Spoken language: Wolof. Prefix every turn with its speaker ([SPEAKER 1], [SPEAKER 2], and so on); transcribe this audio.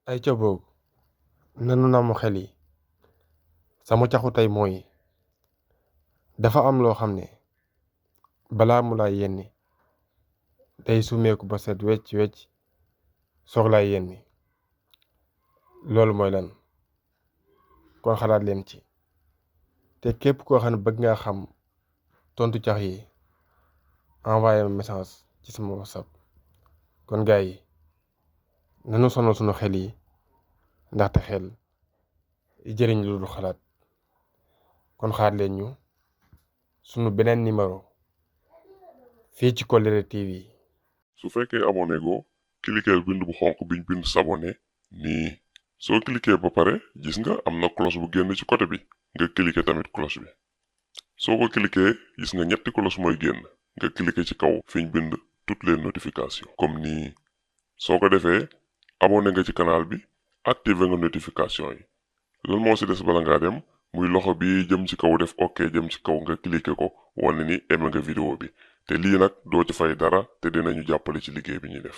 [SPEAKER 1] ay ca boog nanu namm xel yi sama caxu tey mooy dafa am loo xam ne balaa mu lay yenni day sumeeku ba set wecc wecc soog lay yenni loolu mooy lan kon xalaat leen ci te képp koo xam ne bëgg nga xam tontu cax yi envoyé ma message ci sama whatsapp kon gars yi nanu sonal sunu xel yi ndaxte xel jëriñ lu dul xalaat kon xaar leen ñu sunu beneen numéro fii ci Kolliré TV.
[SPEAKER 2] su fekkee abonné go cliquer bind bu xonq biñ bind s'abonné nii soo cliquer ba pare gis nga am na cloche bu génn ci côté bi nga cliquer tamit cloche bi soo ko cliquer gis nga ñetti cloche mooy génn nga cliquer ci kaw fiñ bind toutes les notifications comme nii soo ko defee abonné nga ci canal bi activer nga notification yi lan moo ci des bala ngaa dem muy loxo bi jëm ci kaw def ok jëm ci kaw nga cliquer ko wane ni aimé nga vidéo bi te lii nag doo ci fay dara te dinañu jàppale ci liggéey bi ñuy def